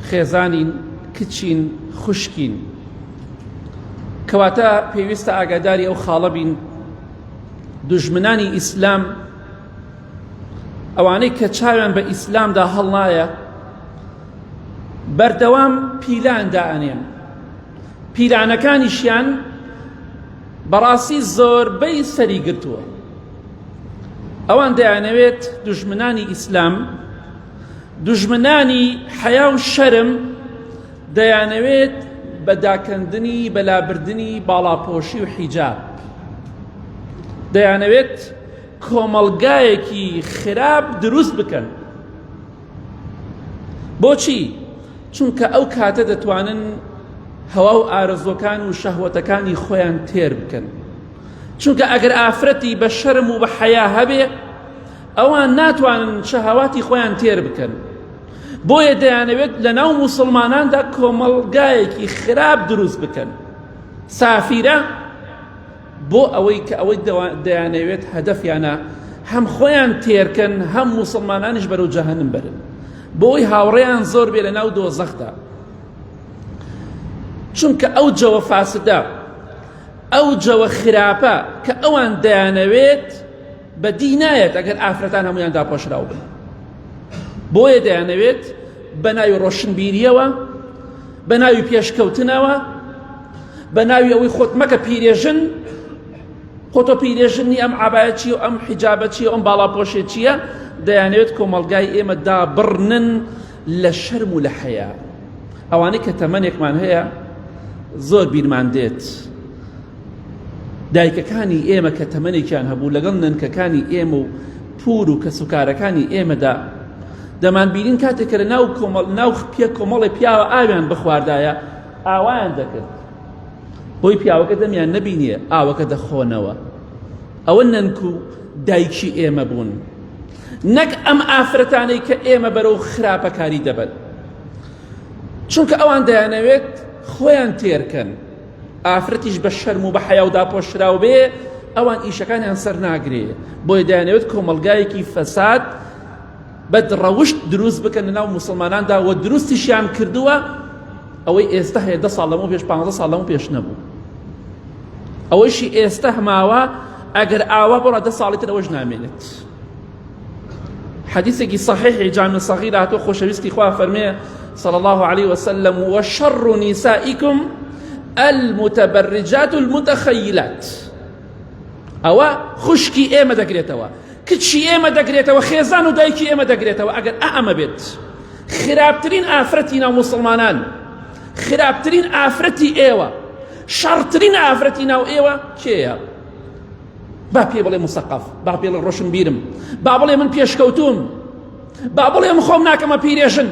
خێزانین، کچین، خوشکین. کەواتە پێویستە ئاگاداری ئەو خاڵە بین دوژمنانی ئیسلام ئەوانەی کە چاویان بە ئیسلامدا هەڵنایە بەردەوام پیلان دائەنێن پیلانەکانیشیان بەڕاستی زۆربەی سەری گرتووە ئەوان دەیانەوێت دوژمنانی ئیسلام دوژمنانی حەیا و شەرم دەیانەوێت بە داکەندنی بە لابردنی باڵاپۆشی و حیجاب دەیانەوێت کۆمەڵگایەکی خراپ دروست بکەن بۆچی؟ چونکە ئەو کاتە دەتوانن هەوا و ئارەزوەکان و شەهوەتەکانی خۆیان تێر بکەن چونکە ئەگەر ئافرەتی بە شەرم و بە حەیا هەبێ ئەوان ناتوانن شەهەواتی خۆیان تێر بکەن بۆیە دەیانەوێت لە ناو موسڵماناندا کۆمەڵگایەکی خراپ دروست بکەن سافیرە بۆ ئەوەی کە ئەوەی دەیانەوێت هەدەفیانە هەم خۆیان تێرکەن هەم موسڵمانانیش بەرەو جەهەنم بەرن بۆی هاوڕێیان زۆر بێ لە ناو دۆزەخدا چونکە ئەو جەوە فاسدە ئەو جەوە خراپە کە ئەوان دەیانەوێت بەدی نایەت ئەگەر ئافرەتان هەمویان داپۆشراو بن بۆیە دەیانەوێت بە ناوی ڕۆشنبیریەوە بە ناوی پێشکەوتنەوە بە ناوی ئەوەی خۆت مەکە پیرێژن خۆتۆ پیرێژن نی ئەم عبایە چی و ئەم حیجابە چی و ئەم باڵاپۆشێ چییە دەیانەوێت کۆمەڵگای ئێمە دابڕنن لە شەرم و لە حەیا ئەوانەی کە تەمەنێکمان هەیە زۆر بیرمان دێت دایکەکانی ئێمە کە تەمەنێکیان هەبوو لەگەڵ نەنکەکانی ئێمە و پور و کەسوکارەکانی ئێمەدا دەمانبینین کاتێک کە لە ناو کۆمەڵ ناو پێ کۆمەڵی پیاوە ئاویان بخواردایە ئاوایان دەکرد بۆی پیاوەکە دەمیان نەبینیە ئاوەکە دەخۆنەوە ئەوە نەنک و دایکی ئێمە بوون نەک ئەم ئافرەتانەی کە ئێمە بەرەو خراپەکاری دەبن چونکە ئەوان دەیانەوێت خۆیان تێرکەن ئافرەتیش بە شەرم و بە حەیا و داپۆشراو بێ ئەوان ئیشەکانیان سەر ناگرێ بۆیە دەیانەوێت کۆمەڵگایەکی فەساد بەد ڕەوشت دروست بکەن لەناو موسڵماناندا و دروستیشیان کردووە ئەوەی ئێستا هەیە دە ساڵ لەمەو پێش 15 ساڵ لەمەو پێش نەبوو ئەوەیشی ئێستا هەماوە ئەگەر ئاوا بڕە دە ساڵی تر ئەوەش نامێنێت حديثێکی صحيح جامع صغير هاتۆ خۆشەویستی خوا فەرمێ صلى الله عليه وسلم وشر نسائكم المتبرجات المتخيلات ئەوە خوشکی ئێمە دەگرێتەوە کچی ئێمە دەگرێتەوە خێزان و دایکی ئێمە دەگرێتەوە ئەگەر ئەمە بێت خراپترین ئافرەتی ناو موسڵمانان خراپترین ئافرەتی ئێوە شەڕترین ئافرەتی ناو ئێوە کێیە با پێ بڵێ مسەقەف با پێ بڵێ ڕۆشنبیرم با بڵێ من پێشکەوتوم با بڵێ من خۆم ناکەمە پیرێژن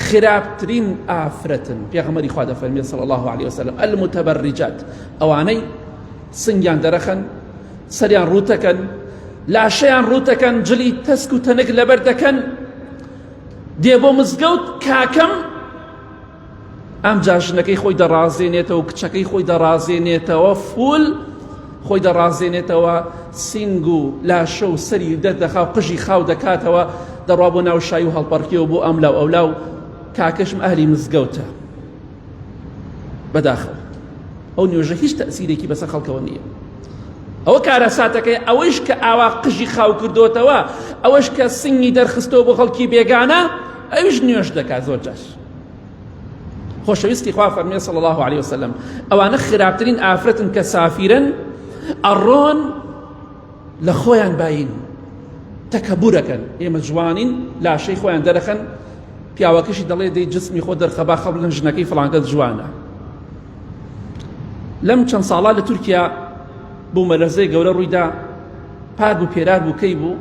خراپترین ئافرەتن پێغەمبەری خوا دەفەرمێ صلی الله علیه وسلم المتبرجات ئەوانەی سنگیان دەرەخەن سەریان ڕووتەکەن لاشەیان ڕووتەکەن جلی تەسک و تەنک لەبەر دەکەن دێ بۆ مزگەوت کاکەم ئەمجا ژنەکەی خۆی دەڕازێنێتەوە کچەکەی خۆی دەڕازێنێتەوە فول خۆی دەڕازێنێتەوە سینگ و لاشە و سەری دەردەخا و قژی خاو دەکاتەوە دەڕوا بۆ ناو شای و هەڵپەڕکێ و بۆ ئەم لاو ئەولا و کاکەشم ئەهلی مزگەوتە بەداخەوە ئەو نوێژە هیچ تەسیرێکی بەسەر خەڵکەوە نییە ئەوە کارەساتەکەی ئەوەیش کە ئاوا قژی خاو کردوتەوە ئەوەش کە سنگی دەرخستەوە بۆ خەڵکی بێگانە ئەویش نوێژ دەکات زۆر جاش خۆشەویستی خوا فەرمی صلی الله علیه وسلم ئەوانە خراپترین ئافرەتن کە سافیرن ئەڕۆن لە خۆیان باین تەکەبورەکەن ئێمە جوانین لاشەی خۆیان دەرەخەن پیاوەکەشی دەڵێ دەی جسمی خۆ دەرخەبا خەبلن ژنەکەی فڵانکەس جوانە لەم چەند ساڵا لە تورکیا بوومەلەرزەی گەورە ڕوویدا پار بوو پێرار بوو کەی بوو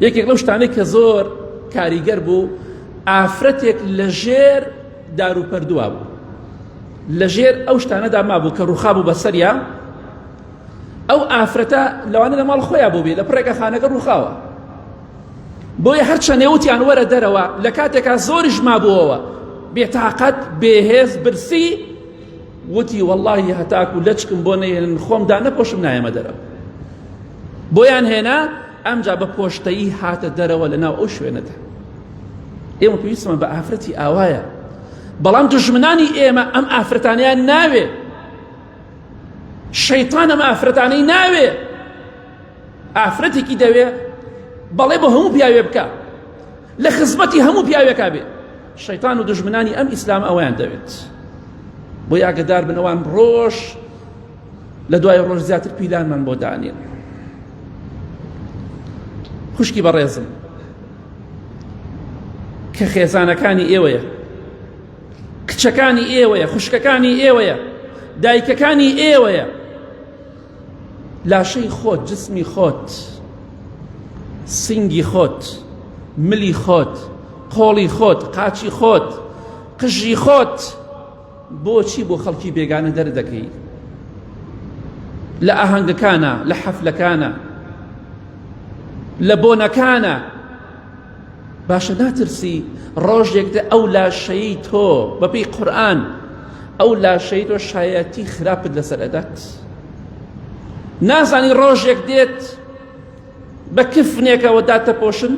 یەکێک لەو شتانەی کە زۆر کاریگەر بوو ئافرەتێک لە ژێر داروپەردووە بوو لە ژێر ئەو شتانەدا مابوو کە ڕوخا بوو بەسەریا ئەو ئافرەتە لەوانە لە ماڵ خۆیان بوو بێ لە پڕێکە خانەکە ڕوخاوە بۆیە هەرچەندێ وتیان وەرە دەرەوە لە کاتێکا زۆریش مابووەوە بێتاقەت بێهێز برسی وتی وەڵڵاهی هەتاکو لەچکم بۆ نەهێنن خۆم دانەپۆشم نایەمە دەرەوە بۆیان هێنا. ئەمجا بە پۆشتەیی هاتە دەرەوە لە ناو ئەو شوێنەدا. ئێمە پێویستمان بە ئافرەتی ئاوایە، بەڵام دوژمنانی ئێمە ئەم ئافرەتانەیان ناوێ، شەیتان ئەم ئافرەتانەی ناوێ. ئافرەتێکی دەوێ بەڵێ بۆ هەموو پیاوێ بکە، لە خزمەتی هەموو پیاوێکا بێ. شەیتان و دوژمنانی ئەم ئیسلام ئەویان دەوێت. بۆی ئاگدار بن ئەوان ڕۆژ لە دوای ڕۆژ زیاتر پیلانمان بۆ دانێن. خوشکی بەڕێزم کە خێزانەکانی ئێوەیە، کچەکانی ئێوەیە، خوشکەکانی ئێوەیە، دایکەکانی ئێوەیە، لاشەی خۆت، جسمی خۆت، سینگی خۆت، ملی خۆت، قۆڵی خۆت، قاچی خۆت، قژی خۆت، بۆچی بۆ خەڵکی بێگانە دەردەکەی؟ لە ئاهەنگەکانە، لە حەفلەکانە، لە بۆنەکانە. باشە ناترسی ڕۆژێک دە ئەو لاشەی تۆ بەپێی قورئان ئەو لاشەی تۆ شایەتی خراپت لەسەر ئەدات؟ نازانی ڕۆژێک دێت بە کفنێکەوە داتەپۆشن؟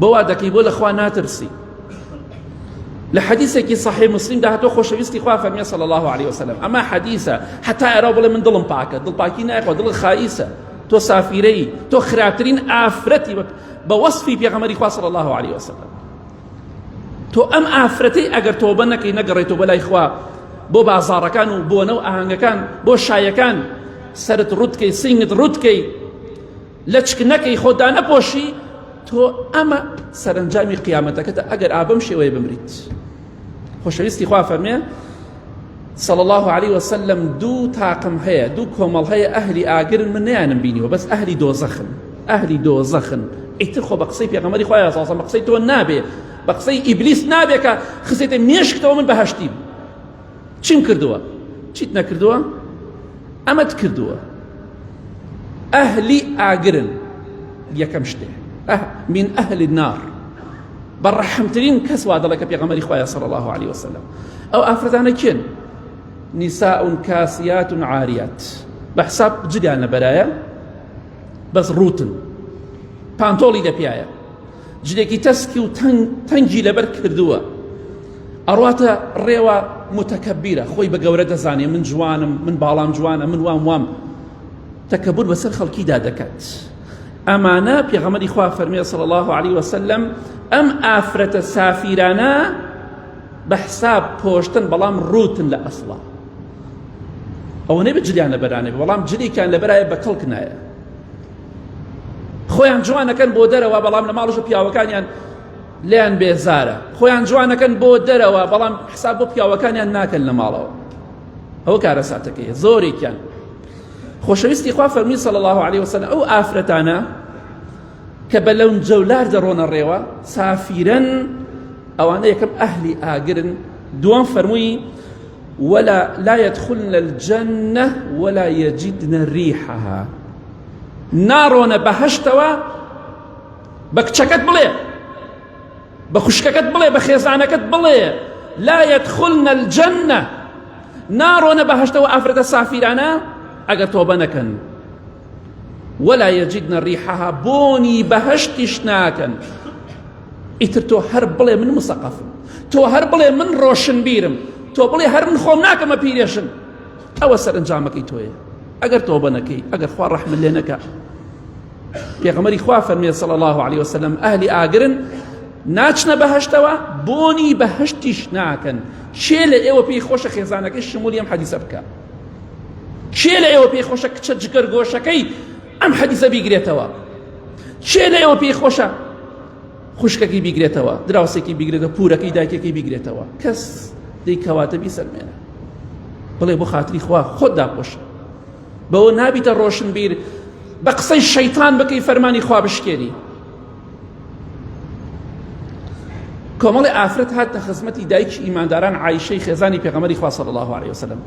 بۆ وا دەکەی؟ بۆ لە خوا ناترسی؟ لە حەدیثێکی صحیح مسلم دا هاتووە خۆشەویستی خوا فەرمیە صلی الله علیه وسلم ئەمە حەدیثە حتا ئێرە بڵێ من دڵم پاکە دڵ پاکی نایخوا دڵ خائیسە تۆ سافیرەی تۆ خراپترین ئافرەتی بە وەصفی پێغەمبەری خوا صلی الله علیه وسلم تۆ ئەم ئافرەتەی ئەگەر تۆبە نەکەی نەگەڕێیتەوە بەلای خوا بۆ بازاڕەکان و بۆنە و ئاهەنگەکان بۆ شایەکان سەرت ڕوتکەی سینگت ڕوتکەی لەچک نەکەی خۆت دانەپۆشی تۆ ئەمە سەرنجامی قیامەتەکەتە ئەگەر ئابم شێوەیە بمریت. خۆشەویستی خوا فەرمێ صلى الله عليه وسلم دوو تاقم هەیە، دوو کۆمەڵ هەیە ئەهلی ئاگرن، من نەیانم بینیوە بەس ئەهلی دۆزەخن، ئەهلی دۆزەخن. ئیتر خۆ بە قسەی پێغەمبەری خوایە صلی الله بە قسەی تۆ نابێ، بە قسەی ئیبلیس نابێ کە خسێتە مێشکتەوە من بەهەشتیم. چیم کردووە؟ چیت نەکردووە؟ ئەمەت کردووە. ئەهلی ئاگرن یەکەم شتێ ئەه من ئەهل النار بە ڕەحمترین کەس وا دەڵێ کە پێغەمبەری خوایە صلی الله علیه وسلم. ئەو ئافرەتانە کێن؟ نساء کاسیات عاریات، بە حساب جلیان لەبەرایە بەس ڕووتن، پانتۆڵی لە پیایە، جلێکی تەسکی و تەنگی لەبەر کردووە، ئەڕواتە ڕێوە متەکەبیرە، خۆی بە گەورە دەزانێ، من جوانم، من باڵام جوانە، من وام وام، تەکەبور بەسەر خەڵکیدا دەکات. ئەمانە پێغەمبەری خوا فەرمی صلی الله علیه وسلم ئەم ئافرەتە سافیرانە بە حساب پۆشتن بەڵام ڕووتن لە ئەسڵا. ئەوە نەبێت جلیان لەبەرانێ، بەڵام جلێکیان لەبەرایە بە کەڵک نایە. خۆیان جوانەکەن بۆ دەرەوە بەڵام لە ماڵش پیاوەکانیان لێیان بێزارە. خۆیان جوانەکەن بۆ دەرەوە بەڵام حساب بۆ پیاوەکانیان ناکەن لە ماڵەوە. ئەوە کارەساتەکەیە زۆرێکیان. خۆشەویستی خوا فەرمی صلی الله علیه وسلم ئەو ئافرەتانە کە بە لەون جەولار دەڕۆنە ڕێوە سافیرن، ئەوانە یەکەم ئەهلی ئاگرن. دووەم فەرمووی ولا لا يدخلن الجنة ولا يجدن ريحها، ناڕۆنە بەهەشتەوە. بە کچەکەت بڵێ، بە خوشکەکەت بڵێ، بە خێزانەکەت بڵێ لا يدخلن الجنة، ناڕۆنە بەهەشتەوە ئافرەتە سافیرانە ئەگەر تۆبە نەکەن. ولا يجدن ريحها، بۆنی بەهەشتیش ناکەن. ئیتر تۆ هەر بڵێ من مسەقەفم، تۆ هەر بڵێ من ڕۆشنبیرم، تۆ بڵێ هەر من خۆم ناکەمە پیرێژن، ئەوە سەرنجامەکەی تۆیە ئەگەر تۆبە نەکەی، ئەگەر خوا ڕەحمت لێ نەکا. پێغەمبەری خوا فەرمی صلی الله علیه وسلم ئەهلی ئاگرن، ناچنە بەهەشتەوە، بۆنی بەهەشتیش ناکەن. کێ لە ئێوە پێی خۆشە خێزانەکەی شمولی ئەم حەدیسە بکە؟ کێ لە ئێوە پێی خۆشە کچە جگەرگۆشەکەی ئەم حەدیسە بیگرێتەوە؟ کێ لە ئێوە پێی خۆشە خوشکەکەی بیگرێتەوە، دراوسێکی بیگرێتەوە، پورەکەی دایکەکەی بیگرێتەوە؟ کەس دەی کەواتە بیسەلمێنە. بڵێ بۆ خاتری خوا خۆت داپۆشە، بەوە نابیتە ڕۆشنبیر بە قسەی شەیتان بکەی فەرمانی خوا بشکێنی. کۆمەڵی ئافرەت هاتنە خزمەتی دایکی ئیمانداران عایشەی خێزانی پێغەمبەری خوا صلی الله علیه وسلم،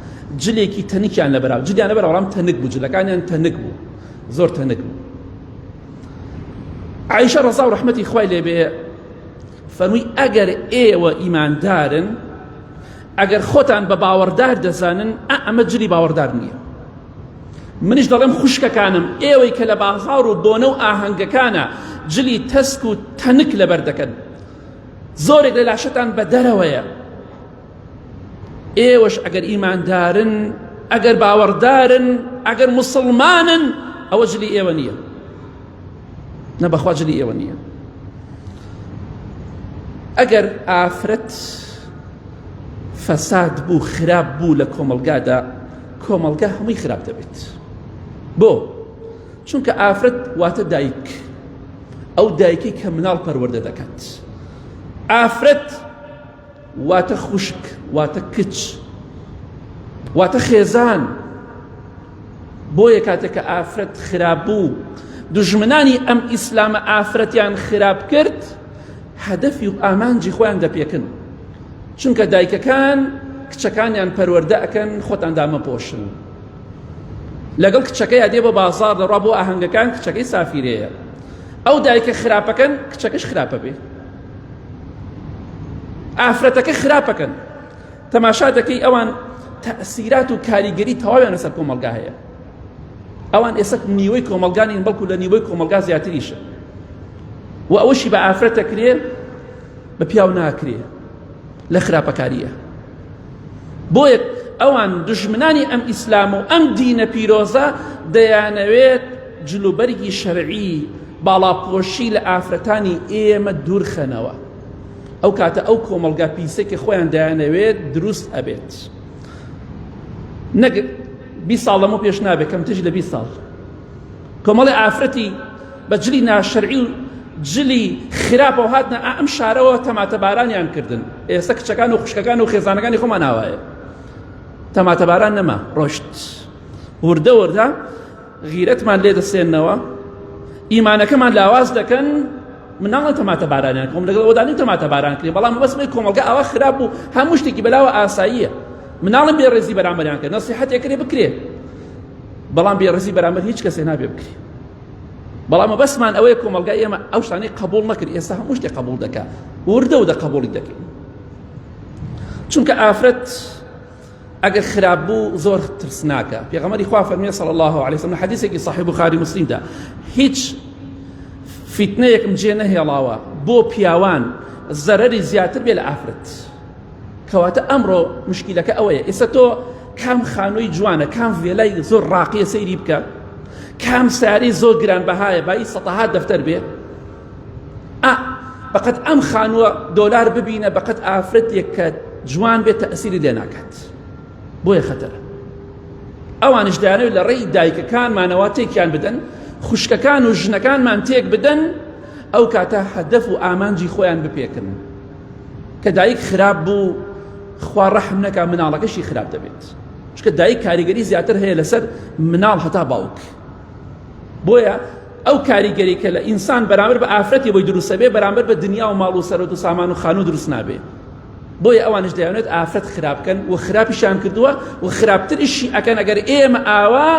جلێکی تەنکیان لەبەرا، جلیان لەبەرا بەڵام تەنک بوو، جلەکانیان تەنک بوو، زۆر تەنک بوو. عایشە ڕەزا و ڕەحمەتی خوای لێبێ فەرمووی ئەگەر ئێوە ئیماندارن، ئەگەر خۆتان بە باوەڕدار دەزانن، ئەمە جلی باوەڕدار نییە. منیش دەڵێم خوشکەکانم ئێوەی کە لە بازاڕ و بۆنە و ئاهەنگەکانە جلی تەسک و تەنک لەبەر دەکەن زۆرێک لە لاشەتان بە دەرەوەیە ئێوەش ئەگەر ئیماندارن ئەگەر باوەڕدارن ئەگەر مسلمانن ئەوە جلی ئێوە نییە نە بەخوا جلی ئێوە نییە ئەگەر ئافرەت فەساد بوو خراپ بوو لە کۆمەلگادا کۆمەلگا هەمووی خراپ دەبێت بۆ چونکە ئافرەت واتە دایک ئەو دایکی کە مناڵ پەروەردە دەکات ئافرەت واتە خوشک واتە کچ واتە خێزان بۆیە کاتێک کە ئافرەت خراپ بوو دژمنانی ئەم ئیسلامە ئافرەتیان خراپ کرد هەدەفی و ئامانجی خۆیان دەپێکن چونکە دایکەکان کچەکانیان پەروەردە ئەکەن خۆتان دامەپۆشن لەگەڵ کچەکەی دێ بۆ بازار دەڕوا بۆ ئاهەنگەکان کچەکەی سافیرەیە ئەو دایکە خراپەکەن کچەکەش خراپە بێ ئافرەتەکە خراپەکەن تەماشا دەکەی ئەوان تەسیرات و کاریگەری تەواویان لەسەر کۆمەڵگا هەیە ئەوان ئێستا نیوەی کۆمەڵگا نین بەڵکو لە نیوەی کۆمەڵگا زیاتریشە و ئەوەشی بە ئافرەت دەکرێ بە پیاو ناکرێ لە خراپەکاریە بۆیە ئەوان دژمنانی ئەم ئیسلام و ئەم دینە پیرۆزە دەیانەوێت جلوبەرگی شەرعی باڵاپۆشی لە ئافرەتانی ئێمە دوورخەنەوە ئەو کاتە ئەو کۆمەڵگا پیسەی کە خۆیان دەیانەوێت دروست ئەبێت نەک 20 ساڵ لەمە پێش نابێت کەمترش لە 20 ساڵ کۆمەڵی ئافرەتی بە جلی ناشەرعی و جلی خراپەوە هاتنە ئەم شارەوە تەماتە بارانیان کردن ئێستا کچەکان و خوشکەکان و خێزانەکانی خۆمان ئاوایە تەماتە باران نەما ڕۆشت وردە وردە غیرەتمان لێ دەسێننەوە ئیمانەکەمان لاواز دەکەن مناڵە تەماتە بارانیان کۆم لەگەڵ ئەوەدانی تەماتە باران کرێ بەڵام بەس مەی کۆمەڵگە ئاوا خراپ بوو هەموو شتێکی بەلاوە ئاساییە مناڵم بێ ڕێزی بەرامبەریان کرد نەسیحەتێک کرێ بکرێ بەڵام بێ ڕێزی بەرامبەر هیچ کەسێ نابێ بکرێ بەڵام بەسمان ئەوەیە کۆمەڵگای ئێمە ئەو شتانەی قبول نەکرد ئێستا هەموو شتێک قبول دەکا وردە و دە قبولی دەکەین چونکە ئافرەت ئەگەر خراپ بوو زۆر ترسناکە پێغەمبەری خوا فەرمی صلی الله علیه وسلم حدیثێکی صحیح بخاری مسلمدا هیچ فیتنەیەکم جێ نەهێڵاوە بۆ پیاوان زەرەری زیاتر بێ لە ئافرەت کەواتە ئەمڕۆ مشکیلەکە ئەوەیە ئێستا تۆ کام خانووی جوانە کام ڤێلای زۆر ڕاقیە سەیری بکە کام ساری زۆر گران بەهایە بایی سەتەها دەفتەر بێ ئا بەقەت ئەم خانووە دۆلار ببینە بەقەت ئافرەتێک کە جوان بێت تەئسیری لێ ناکات بۆیە خەتەرە ئەوانش دەیانەوێت لە ڕێی دایکەکانمانەوە تێکیان بدەن خوشکەکان و ژنەکانمان تێک بدەن ئەو کاتە هەدەف و ئامانجی خۆیان بپێکن کە دایک خراپ بوو خوا ڕەحم نەکا مناڵەکەشی خراپ دەبێت چونکە دایک کاریگەری زیاتر هەیە لەسەر مناڵ هەتا باوک بۆیە ئەو کاریگەری کە لە ئینسان بەرامبەر بە ئافرەتی بۆی دروستە بێ بەرامبەر بە دنیا و ماڵ و سەرۆت و سامان و خانوو دروست نابێ بۆیە ئەوانش دەیانێت ئافرەت خراپ بکەن و خراپیشان کردووە و خراپتریشی ئەکەن ئەگەر ئێمە ئاوا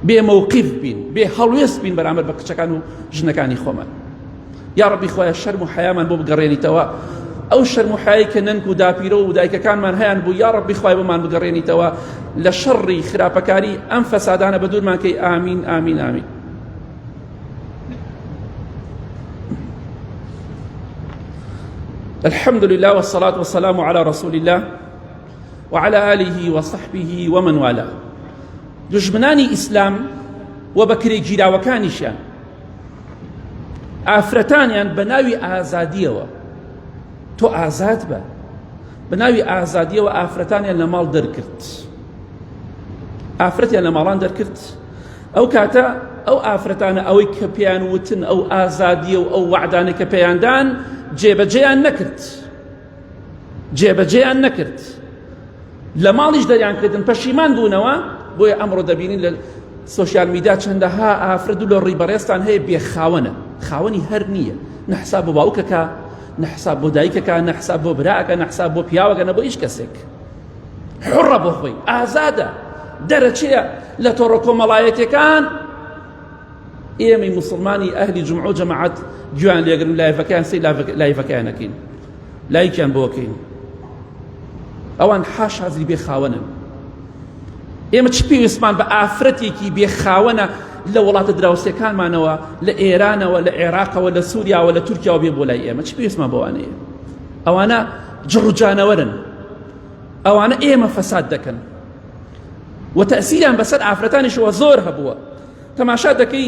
بێ مەوقیف بین بێ هەڵوێست بین بەرامبەر بە کچەکان و ژنەکانی خۆمان یا ڕەبی خۆیان شەرم و حەیامان بۆ بگەڕێنیتەوە ئەو شەرم و حەیای کە نەنک و داپیرە و دایکەکانمان هەیان بوو یا ڕەبی خوای بۆمان بگەڕێنیتەوە لە شەڕی خراپەکاری ئەم فەسادانە بە دوورمان کەی ئامین ئامین ئامین الحمد لله والصلاة والسلام على رسول الله وعلى آله وصحبه ومن والاه دژمنانی ئیسلام و بەکرێگیراوەکانیشیان ئافرەتانیان بە ناوی ئازادیەوە تۆ ئازاد بە بە ناوی ئازادیەوە ئافرەتانیان لە ماڵ دەرکرد ئافرەتیان لە ماڵان دەرکرد ئەو کاتە ئەو ئافرەتانە ئەوەی کە پێیان وتن ئەو ئازادیە و ئەو وعدانە کە پێیاندان جێبەجێیان نەکرد جێبەجێیان نەکرد لە ماڵیش دەریان کردن پەشیمان بوونەوە بۆیە ئەمڕۆ دەبینین لە سۆشیال میدیا چەندەها ئافرەت و لە ڕی بەڕێزتان هەیە بێخاوەنە خاوەنی هەر نییە نە حساب بۆ باوکەکە نە حساب بۆ دایکەکە نە حساب بۆ براکە نە حساب بۆ پیاوەکە نە بۆ هیچ کەسێک حڕە بۆ خۆی ئازادە دەرەچەیە لە تۆڕە کۆمەڵایەتەکان ئێمەی مسلمانی ئەهلی جمعە و جەماعەت گوێیان لێگرن لایڤەکەیان سەی لایڤەکەیان نەکەین لایکیان بۆکەین ئەوان حاش حازری بێ خاوەنن. ئێمە چ پێویستمان بە ئافرەتێکی بێخاوەنە لە وڵاتە دراوسێکانمانەوە لە ئێرانەوە لە عێراقەوە لە سووریاوە لە تورکیاوە بێ بۆ لای ئێمە چ پێویستمان بەوانەیە ئەوانە جڕجانەوەرن ئەوانە ئێمە فەساد دەکەن و تەسیریان بەسەر ئافرەتانیشەوە زۆر هەبووە تەماشا دەکەی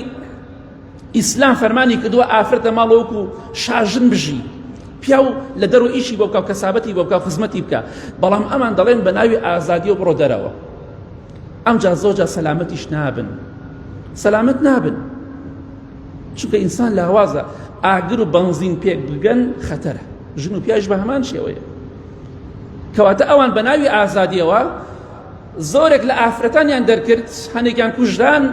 ئیسلام فەرمانی کردووە ئافرەت لە ماڵەوە وەکو شاژن بژی پیاو لە دەرەوە ئیشی بۆ بکا و کەسابەتی بۆ بکا و خزمەتی بکا بەڵام ئەمان دەڵێن بە ناوی ئازادی و بڕۆ دەرەوە ئەمجا زۆر جار سەلامەتیش نابن سەلامەت نابن چونکە ئینسان لاوازە ئاگر و بەنزین پێک بگەن خەتەرە ژن و پیاش بە هەمان شێوەیە کەواتە ئەوان بە ناوی ئازادیەوە زۆرێک لە ئافرەتانیان دەرکرد هەنێکیان کوژران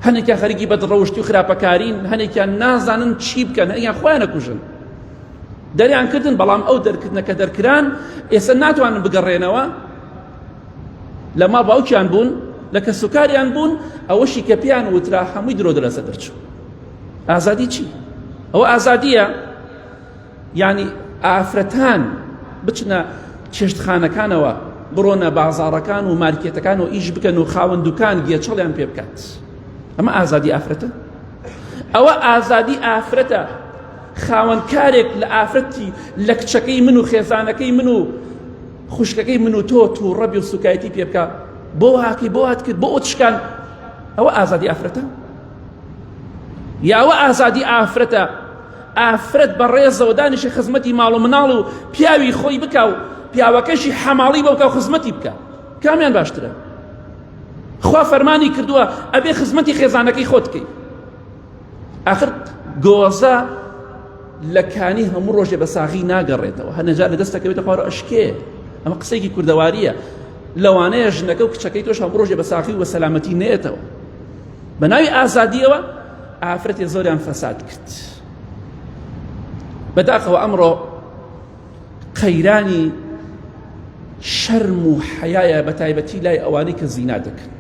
هەنێکیان خەریکی بەدڕەوشتی و خراپەکارین هەنێکیان نازانن چی بکەن هەنێکیان خۆیان ئەکوژن دەریان کردن بەڵام ئەو دەرکردنە کە دەرکران ئێستا ناتوانن بگەڕێنەوە لە ماڵ باوکیان بوون لە کەسوکاریان بوون ئەوەشی کە پێیان وترا هەمووی درۆ دەلەسە دەرچوو ئازادی چی ئەوە ئازادیە یانی ئافرەتان بچنە چێشتخانەکانەوە بڕۆنە بازاڕەکان و مارکێتەکان و ئیش بکەن و خاوەن دوکان گێچەڵیان پێ بکات ئەمە ئازادی ئافرەتە ئەوە ئازادی ئافرەتە خاوەن کارێک لە ئافرەتی لە کچەکەی من و خێزانەکەی من و خوشکەکەی من و تۆ تووڕەبی و سوکایەتی پێ بکە بۆ هاکی بۆ هات کرد بۆ ئەو ئەوە ئازادی ئافرەتە یاوە ئازادی ئافرەتە ئافرەت بە ڕێزەوە دانیشێ خزمەتی ماڵ و مناڵ و پیاوی خۆی بکا و پیاوەکەشی حەماڵی بۆ بکا و خزمەتی بکا کامیان باشترە خوا فەرمانی کردووە ئەبێ خزمەتی خێزانەکەی خۆت بکەی ئاخر گۆزە لە کانی هەموو ڕۆژێ بە ساغی ناگەڕێتەوە هەنەجار لە دەستەکەوێتە خوارە ئەشکێ ئەمە قسەیەکی کوردەواریە لەوانەیە ژنەکە و کچەکەی تۆش هەموو ڕۆژێ بە ساغی و سەلامەتی نێتەوە بە ناوی ئازادیەوە ئافرەتی زۆریان فەساد کرد بەداخەوە ئەمڕۆ قەیرانی شەرم و حەیایە بە تایبەتی لای ئەوانەی کە زینا دەکەن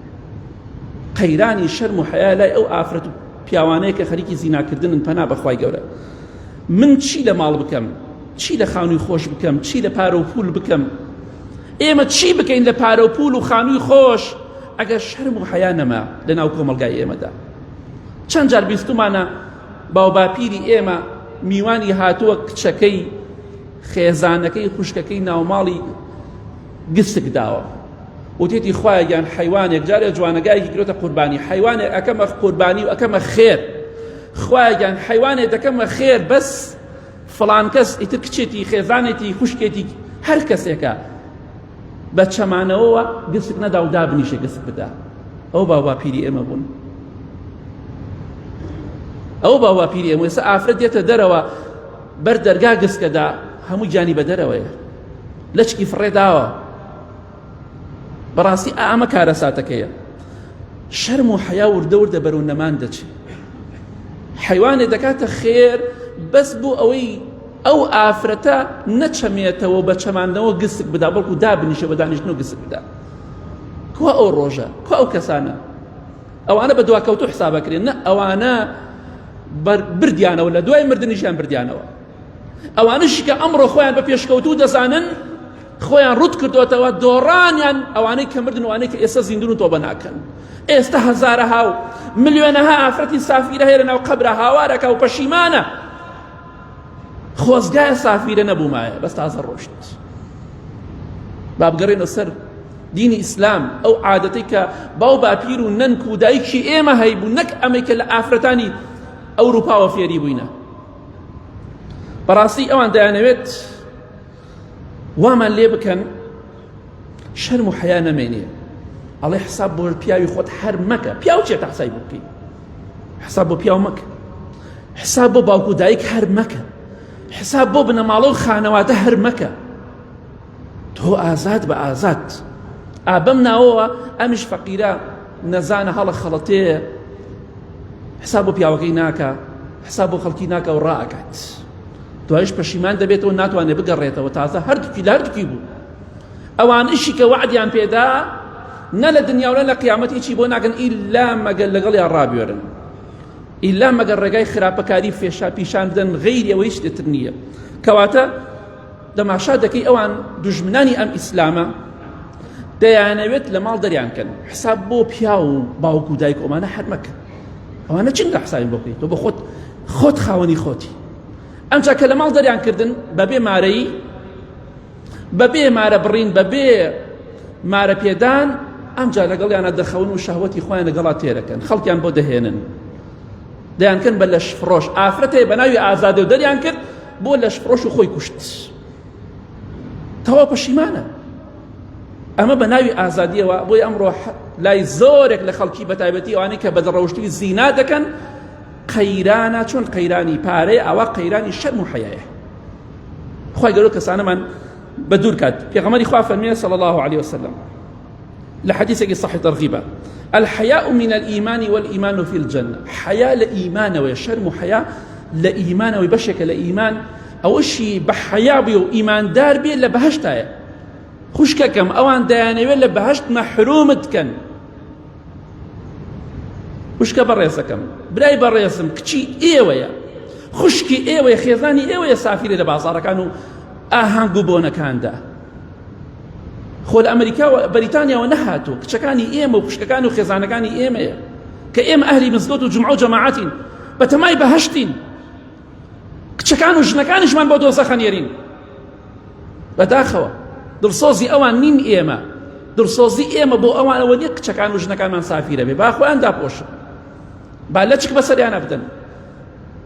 قەیرانی شەرم و حەیا لای ئەو ئافرەت و پیاوانەیە کە خەریکی زیناکردنن پەنا بەخوای گەورە من چی لە ماڵ بکەم چی لە خانووی خۆش بکەم چی لە پارە و پول بکەم ئێمە چی بکەین لە پارە و پول و خانووی خۆش ئەگەر شەرم و حەیا نەما لە ناو کۆمەڵگای ئێمەدا چەند جار بیستومانە باوباپیری ئێمە میوانی هاتووە کچەکەی خێزانەکەی خوشکەکەی ناوماڵی گسک داوە وتێتی خوایە گیان حیوانێک جارێ جوانەگایەکی کرۆتە قوربانی حیوانێک ئەکەمە قوربانی و ئەکەمە خێر خوایە گیان حیوانێک دەکەمە خێر بەس فڵان کەس ئیتر کچێتی خێزانێتی خوشکێتی هەر کەسێکە بە چەمانەوەوە گسک نەدا و دابنیشە گسک بدا ئەو باوباپیری ئێمە بوون ئەو باوباپیری ئێمە ئێستا ئافرەت دێتە دەرەوە بەر دەرگا گسکەدا هەموو گیانی بە دەرەوەیە لەچکی فڕێداوە بەڕاستی ئامە کارەساتەکەیە شەرم و حەیا وردە وردە بەرەو نەمان دەچێت حیوانێ دەکاتە خێر بەس بۆ ئەوەی ئەو ئافرەتە نەچەمێتەوە بە چەماندنەوە گسک بدا بەڵکو دابنیشە بە دانیشتن و گسک بدا کوا ئەو ڕۆژە کوا ئەو کەسانە ئەوانە بە دواکەوتو حسابەکرێن نە ئەوانە بردیانەوە لە دوای مردنیشیان بردیانەوە ئەوانەشی کە ئەمڕۆ خۆیان بە پێشکەوتوو دەزانن خۆیان ڕوت کردوێتەوە دۆڕانیان ئەوانەی کە مردن وانەی کە ئێستا زیندون و تۆبە ناکەن ئێستا هەزارەها و ملیۆنەها ئافرەتی سافیرە هەیە لە ناو قەبرە هاوارەکە و پەشیمانە خۆزگایە سافیرە نەبوومایە بەس تازە ڕۆشت با بگەڕێنەوە سەر دینی ئیسلام ئەو عادەتەی کە باو باپیر و نەنک و دایکی ئێمە هەیبوو نەک ئەمەی کە لە ئافرەتانی ئەوروپاوە فێری بووینە بەڕاستی ئەوان دەیانەوێت وامان لێ بکەن شەرم و حەیا نەمێنێ ئەڵێ حساب بۆ پیاوی خۆت هەر مەکە پیاو چێتە حسای بۆ بکەی حساب بۆ پیاو مەکە حساب بۆ باوک و دایک هەر مەکە حساب بۆ بنەماڵە و خانەوادە هەر مەکە تۆ ئازاد بە ئازاد ئابەم ناوەوە ئەمیش فەقیرە نەزانە هەڵە خەڵەتێ حساب بۆ پیاوەکەی ناکە حساب بۆ خەڵکی ناکە و ڕائکات دوایش پەشیمان دەبێتەوە ناتوانێت بگەڕێتەوە تازە هەردووکی لە هەردووکی بوو ئەوانشی کە وعدیان پێدا نە لە دنیا و نە لە قیامەت هیچی بۆ ناکەن ئیلا مەگەر لەگەڵیان ڕابوێرن ئیلا مەگەر ڕێگای خراپەکاری فێشا پیشان بدەن غەیری ئەوە هیچ تر نییە کەواتە دەماشا دەکەی ئەوان دوژمنانی ئەم ئیسلامە. دەیانەوێت لە ماڵ دەریان کەن حساب بۆ پیاو و باوک و دایک ئەمانە هەر مەکە ئەوانە چین لە حسابی بۆ بکەیت تۆ بە خۆت خۆت خاوەنی خۆتی ئەمجا کە لە ماڵ دەریان کردن بەبێ مارەیی بەبێ مارە بڕین بەبێ مارە پێدان ئەمجا لەگەڵیانە دەخەون و شەهوەتی خۆیان لەگەڵا تێرەکەن خەڵکیان بۆ دەهێنن دەیانکەن بە لەش فڕۆش ئافرەتێ بە ناوی ئازادە و دەریان کرد بۆ لەش فڕۆش و خۆی کوشت تەواو پەشیمانە ئەمە بە ناوی ئازادیەوە بۆی ئەمڕۆ لای زۆرێک لە خەڵکی بەتایبەتی ئەوانەی کە بەدڕەوشتی زینا دەکەن قەیرانە چۆن قەیرانی پارەیە ئەوە قەیرانی شەرم و حەیایە خوای گەورە کەسانەمان بە دوور کات پێغەمبەری خوا فەرمیێ صلی الله علیه وسلم لە حەدیثێکی صحیح ترغیبە الحیاء من الإيمان والإيمان في الجنة حیا لە ئیمانەوەی شەرم و حیا لە ئیمانەوەی بەشێکە لە ئیمان ئەوەشی بە حەیا بێ و ئیماندار بێ لە بەهشتایە خوشکەکەم ئەوان دەیانەوێت لە بەهشت مەحرومت کەن خوشکە بەڕێزەکەم برای بەڕێزم کچی ئێوەیە خوشکی ئێوەیە خێزانی ئێوەیە سافیرە لە بازاڕەکان و ئاهەنگ و بۆنەکاندا خۆ لە ئەمریکا و بەریتانیاوە نەهاتوو کچەکانی ئێمە و خوشکەکان و خێزانەکانی ئێمەیە کە ئێمە ئەهلی مزگەوت و جومعە و جەماعەتین بەتەمای بەهەشتین کچەکان و ژنەکانیشمان بۆ دۆزەخە نێرین بەداخەوە دڵسۆزی ئەوان نین ئێمە دڵسۆزی ئێمە بۆ ئەوانەوە نیە کچەکان و ژنەکانمان سافیرە بێ با خۆیان داپۆشن با لەچک بەسەریانە بدەن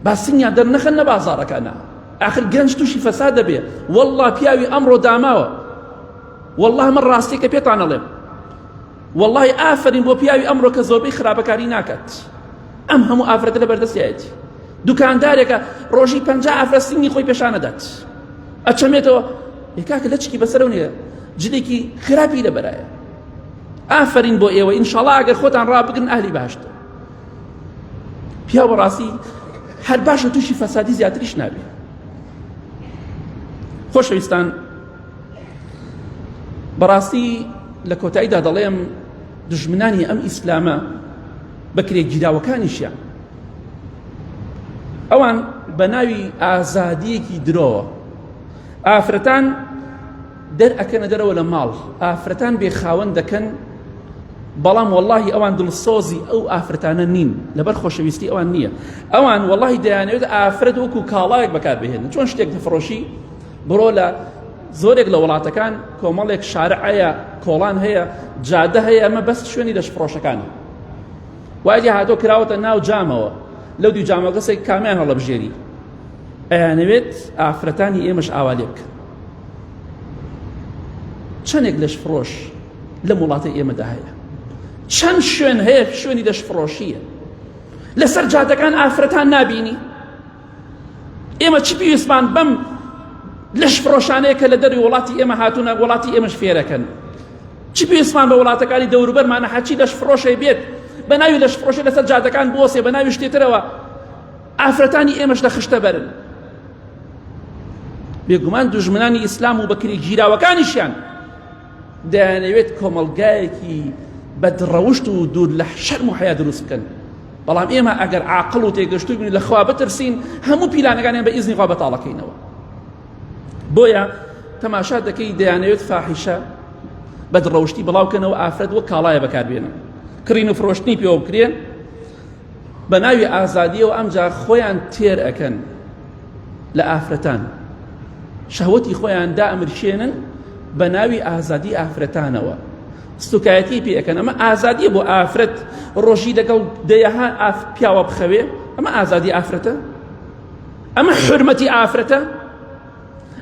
با سنگیان دەرنەخەن لە بازاڕەکانە ئاخر گەنج تووشی فەساد دەبێ والله پیاوی ئەمڕۆ داماوە والله من ڕاستیەکە پێتان ئەڵێم والله ئافرین بۆ پیاوی ئەمڕۆ کە زۆربەی خراپەکاری ناکات ئەم هەموو ئافرەتە لە بەردەستیایەتی دوکاندارێکە ڕۆژی پ ئافرەت سنگی خۆی پێشانەدات ئەچەمێتەوە کاکە لەچکی بەسەرەوە نییە جلێکی خراپی لەبەرایە ئافرین بۆ ئێوە ئینشاڵا ئەگەر خۆتان ڕابگرن ئەهلی باشتر پیاو بەڕاستی هەر باشە تووشی فەسادی زیاتریش نابێ خۆشەویستان بەڕاستی لە کۆتاییدا دەڵێم دژمنانی ئەم ئیسلامە بەکرێ گیراوەکانیشیان ئەوان بە ناوی ئازادیەکی درۆوە ئافرەتان دەرئەکەنە دەرەوە لە ماڵ ئافرەتان بێ خاوەن دەکەن بەڵام وەڵاهی ئەوان دڵسۆزی ئەو ئافرەتانە نین لەبەر خۆشەویستی ئەوان نییە ئەوان وەڵاهی دەیانەوێت ئافرەت وەکو کاڵایەک بەکاربهێنن چۆن شتێک دەفرۆشی بڕۆ لە زۆرێک لە وڵاتەکان کۆمەڵێک شارع هەیە کۆڵان هەیە جادە هەیە ئەمە بەس شوێنی لەشفرۆشەکانە وای لێ هاتۆ کراوەتە ناو جامەوە لەو دوو جامە کەسێک کامیان هەڵەبژێری ئەیانەوێت ئافرەتانی ئێمەش ئاوا لێ بکەن چەندێک لەش فرۆش لەم وڵاتە ئێمەدا هەیە چەند شوێن هەیە شوێنی لەش فرۆشیە لەسەر جادەکان ئافرەتان نابینی ئێمە چی پێویستمان بەم لەش فرۆشانەیە کە لە دەروی وڵاتی ئێمە هاتوونە وڵاتی ئێمەش فێرەکەن چی پێویستمان بە وڵاتەکانی دەوروبەرمانە هەرچی لەش فرۆشەی بێت بە ناوی لەش فرۆشی لەسەر جادەکان بۆسێ بە ناوی شتێترەوە ئافرەتانی ئێمەش لە خشتە بەرن بێگومان دوژمنانی ئیسلام و بەکری گیراوەکانیشیان دەیانەوێت کۆمەڵگایەکی بەدڕەوشت و دوور لە شەرم و حیا دروست بکەن بەڵام ئێمە ئەگەر عاقڵ و تێگەشتوو بین لە خوا بترسین هەموو پیلانەکانیان بە ئیزنی خوا بەتاڵەکەینەوە بۆیە تەماشا دەکەی دەیانەوێت فاحیشە بەدڕەوشتی بڵاوکەنەوە ئافرەت وەک کاڵایە بەکاربێنن کڕین و فرۆشتنی پێوە بکرێن بە ناوی ئازادیەوە ئەمجا خۆیان تێر ئەکەن لە ئافرەتان شەهوەتی خۆیان دامرشێنن بە ناوی ئازادی ئافرەتانەوە سوکایەتی پێ ئەکەن ئەمە ئازادیە بۆ ئافرەت ڕۆژی لەگەڵ دەیەها ئاف پیاوە بخەوێ ئەمە ئازادی ئافرەتە ئەمە حرمەتی ئافرەتە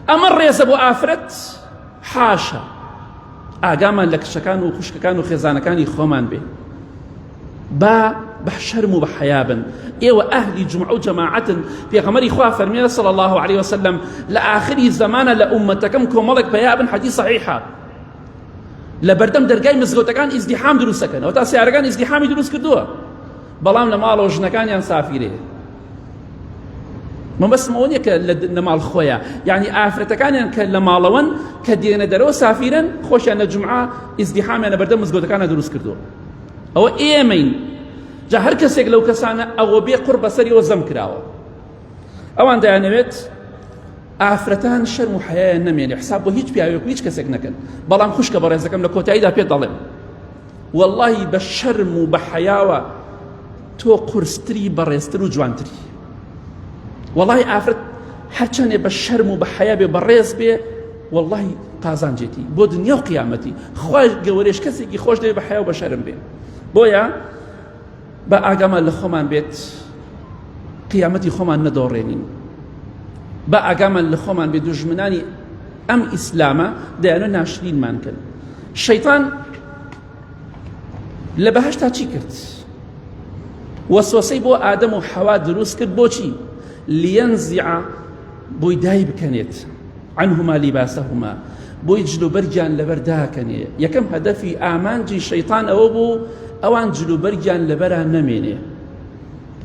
ئەمە ڕێزە بۆ ئافرەت حاشا ئاگامان لە کچەکان و خوشکەکان و خێزانەکانی خۆمان بێ با بە شەرم و بە حەیا بن ئێوە ئەهلی جومعە و جەماعەتن پێغەمبەری خوا فەرمیێ صلی الله علیه وسلم لە ئاخری زەمانە لە ئومەتەکەم کۆمەڵێک پەیا بن حەدیث صحیحە لە بەردەم دەرگای مزگەوتەکان ئیزدیحام دروست دەکەنەوە تا سیارەکان ئیزدیحامی دروست کردووە بەڵام لە ماڵەوە ژنەکانیان سافیرێ مەبەستم ئەوە نییە کە لە ماڵ خۆیان یعنی ئافرەتەکانیان کە لە ماڵەوەن کە دێنە دەرەوە سافیرن خۆشیان لە جومعە ئیزدیحامیان لە بەردەم مزگەوتەکانە دروست کردووە ئەوە ئێمەین جا هەر کەسێک لەو کەسانە ئەوە بێ قوڕ بەسەریەوە زەم کراوە ئەوان دەیانەوێت. ئافرەتان شەرم و حەیایان نەمێنێ حساب بۆ هیچ پیاوێک و هیچ کەسێک نەکەن بەڵام خوشکە بەڕێزەکەم لە کۆتاییدا پێت دەڵێم واللهی بە شەرم و بە حەیاوە تۆ قورستری بەڕێزتر و جوانتری وەڵی ئافرەت هەرچەندێ بە شەرم و بە حەیا بێ بەڕێز بێ واللهی قازانجێتی بۆ دنیا و قیامەتی خوای گەورەش کەسێکی خۆش دەوێ بە حەیا و بە شەرم بێ بۆیە بە ئاگامان لە خۆمان بێت قیامەتی خۆمان نەدۆڕێنین بە ئاگامان لە خۆمان بێ دوژمنانی ئەم ئیسلامە دەیانە ناشرینمان کرد شەیتان لە بەهشتا چی کرد وەسوەسەی بۆ ئادەم و حەوا دروست کرد بۆچی لینزع بۆی دای بکەنێت عنهما لباسهما بۆی جلوبەرگیان لەبەر داکەنێ یەکەم هەدەفی ئامانجی شەیتان ئەوە بوو ئەوان جلوبەرگیان لەبەرا نەمێنێ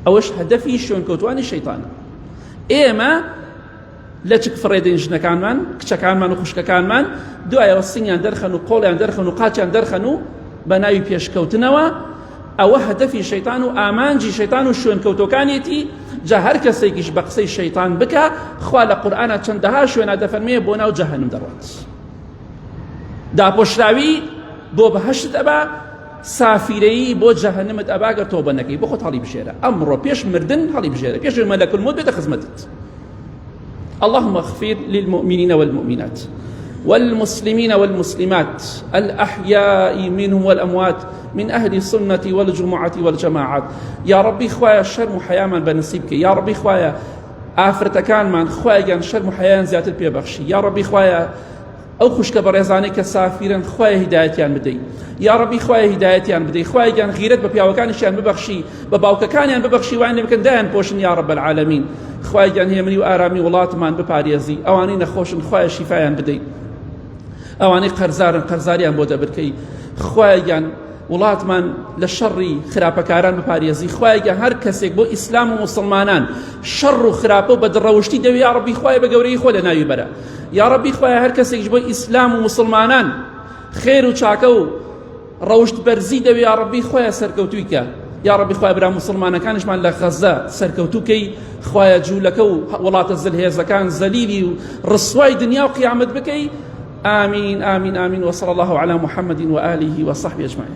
ئەوەش هەدەفی شوێنکەوتوانی شەیتانە ئێمە لەچک فڕێدەین ژنەکانمان کچەکانمان و خوشکەکانمان دوایەوە سنگیان دەرخەن و قۆڵیان دەرخەن و قاچیان دەرخەن و بە ناوی پێشکەوتنەوە ئەوە هەدەفی شەیتان و ئامانجی شەیتان و شوێنکەوتۆکانیەتی جا هەر کەسێکیش بە قسەی شەیتان بکە خوا لە قورئانا چەندەها شوێنا دەفەرمێ بۆ ناو جەهەنم دەڕوات داپۆشراوی بۆ بەهەشتت ئەبا سافیرەیی بۆ جەهەنمت ئەبا گەر تۆبە نەکەی بۆ خۆت هەڵی بژێرە ئەمڕۆ پێش مردن هەڵی بژێرە پێش مەلەک الموت بێتە خزمەتت اللهم اغفر للمؤمنين والمؤمنات والمسلمين والمسلمات الأحياء منهم والأموات من أهل السنة والجمعة والجماعات يا ربي خوايا شرم حياما بنصيبك يا ربي خوايا ئافرەتەکانمان خوایە گیان شەرم و حەیایان زیاتر پێ بەخشی یا ڕەبی خوایە ئەو خوشکە بەڕێزانەی کە سافیرن خوایە هیدایەتیان بدەی یا ڕەبی خوایە هیدایەتیان بدەی خوایە گیان غیرەت بە پیاوەکانیشیان ببەخشی بە باوکەکانیان ببەخشی وایان لێ بکەن دایان پۆشن یا ڕەب العالمین خوایە گیان هێمنی و ئارامی وڵاتمان بپارێزی ئەوانەی نەخۆشن خوایە شیفایان بدەی ئەوانەی قەرزارن قەرزاریان بۆ دەبرکەی خوایە گیان وڵاتمان لە شەڕی خراپەکاران بپارێزی خوایە گیان هەر کەسێک بۆ ئیسلام و موسڵمانان شەڕ و خراپە و بەدڕەوشتی دەوێ یا ڕەبی خوایە بە گەورەی خۆ لە ناوی بەرە یا ڕەبی خوایە هەر کەسێکیش بۆ ئیسلام و موسڵمانان خێر و چاکە و ڕەوشت بەرزی دەوێ یا ڕەبی خوایە سەرکەوتووی کە یا ڕەبی خوایە برا موسڵمانەکانیشمان لە غەزە سەرکەوتوو کەی خوایە جوولەکە و وڵاتە زلهێزەکان زەلیلی و ڕسوای دنیا و قیامەت بکەی آمين آمين آمين وصلى الله على محمد وآله وصحبه أجمعين.